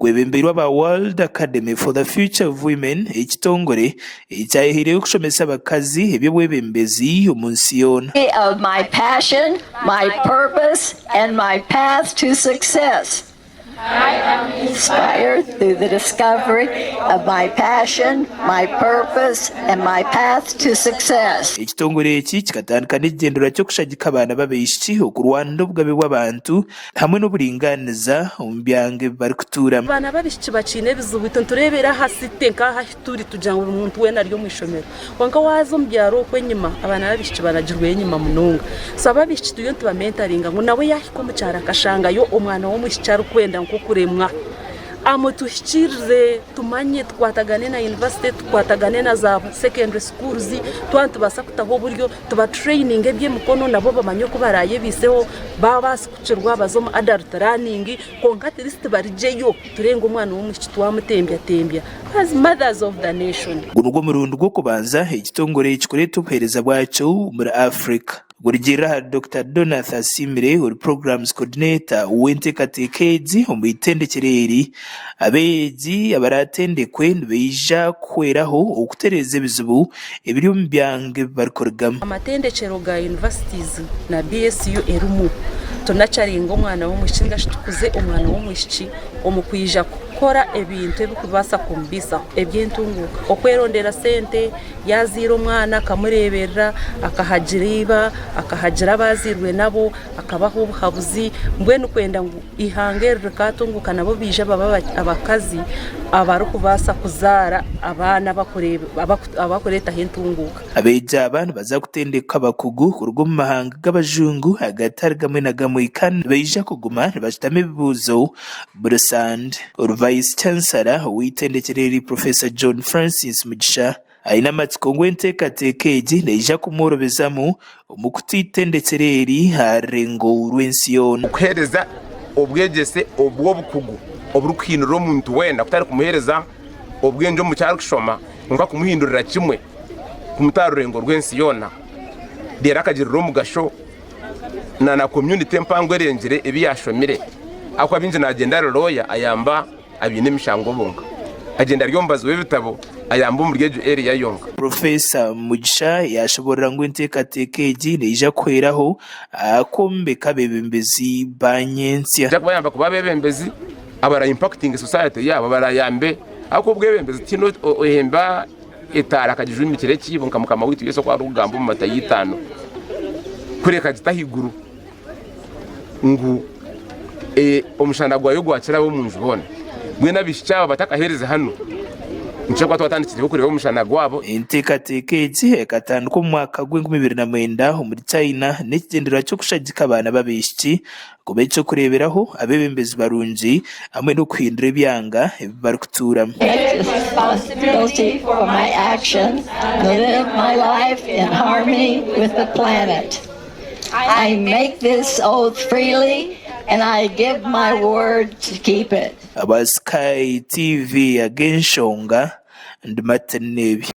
Gwebembeirwe aba World Academy for the Future of Women, ekitongore ekyayehaireyo kushomesa abakazi eby'obwebembezi omu nsi yoona. Of my passion, my purpose and my path to success. I am inspired through the discovery of my passion, my purpose and my path to success. Ekitongore eki kikatandika n'ekigyendererwa ky'okushagika abaana b'abaishiki okurwanira obugabe bw'abantu hamwe n'oburingaaniza omu byanga ebi barikutuuramu. Abaana b'abaishiki bakiine ebizibu itwe nitureebera aha city nk'aha ahu turi tugira ngu buri muntu weena ari omu ishomero kwonka waaza omu byaro okwo enyima abaana b'abaishiki banagirweyo enyima munonga. So ab'abaishiki turiyo nitubamentaringa ngu nawe yaahika omu kyaro akashangayo omwana w'omwishiki arikwenda nk'okuremwa amutuhikiirire tumanye tukwatagane na yunivasite tukwatagane na za secondary schools twaba nitubaasa kutaho oburyo tubatraininge eby'emikono nabo bamanye oku baraayebiiseho baabaasa kukirwa baze omu adult learning kwonka at least barugyeyo turebe ngu omwana w'omwishiki twamutembyatemvya as mothers of the nation. Ogu nigwo murundi gw'okubanza ekitongore eki kureeta obuheereza bwakyo omuri Africa. Kurugiirira ahari Dokita Donatha Asiimire ori Programs Coordinator w'enteekateeka egi omu itendekyero eri, abeegi abaraatendekwe nibaija kuhweraho okutereeza ebizibu ebiri omu byanga ebi barikurugamu. Amatendekyero ga universities na BSU erimu tunacaringe omwana w'omwishiki ninga shi tukuze omwana w'omwishiki omu kwija kukora ebintu ebirikubaasa kumubaisaho eby'entunguuka, okwerondera sente, yaazaire omwana akamureeberera, akahagira iba, akahagira abu azairwe nabo, akabaha obuhabuzi, mbwenu kwenda ngu eihanga eri rikatunguuka nabo baije babe abakazi abarikubaasa kuzaara abaana abarikureetaho entunguuka. Abeegi aba nibaza kutendekwa abakugu kuruga omu mahanga g'abajungu agatari gamwe na gamwe kandi nibaija kuguma nibashutama ebibuuzo buri sande. Ori Vice Chancellor ow'eitendekyero eri Professor John Francis Mugisha aine amatsiko ngu enteekateeka egi neija kumworobezamu omu kuta eitendekyero eri aha rurengo rw'ensi yoona. Okuheereza obwegyese obw'obukugu oburikuhindura omuntu weena kutari kumuheereza obwengye omu ki arikushoma kwonka kumuhindurira kimwe kumuta aha rurengo rw'ensi yoona reero akagirira omugasho na community empango erengire ebi yaashomire ahakuba baingi naagyenda ari lawyer ayamba abaine emishango bonka, agyenda ari omubazi w'ebitabo ayamba omuri egyo area yonka. Professor Mugisha yaashoboorora ngu enteekateeka egi neija kuhweraho aha kwombeka abeebembezi ba nyentsya. Neija kubayamba kuba abeebembezi abara impactinge society yaabo, abarayambe ahakuba obwebembezi tihaine ohemba etaara akagijumikira ekiibo nka mukama waitu Yesu oku arikugamba omu Matayo itaano, kureka agita ahaiguru ngu omushana gwayo gwakira ab'omu nju boona. Mbwenu abaishiki aba batakaheereze hanu, nikyo kuba twatandikireho kureeba omushana gwabo. Enteekateeka egi ekatandikwa omu mwaka gw'enkumi ibiri na mwenda omuri China n'ekigyendererwa ky'okushagika abaana b'abaishiki kuba eky'okureeberaho, abeebembezi barungi hamwe n'okuhindura ebyanga ebi barikutuuramu. Take responsibility for my actions and live my life in harmony with the planet. I make this oath freely and I give my word to keep it. Aba Sky TV ag'enshonga, ndi Martin Nebi.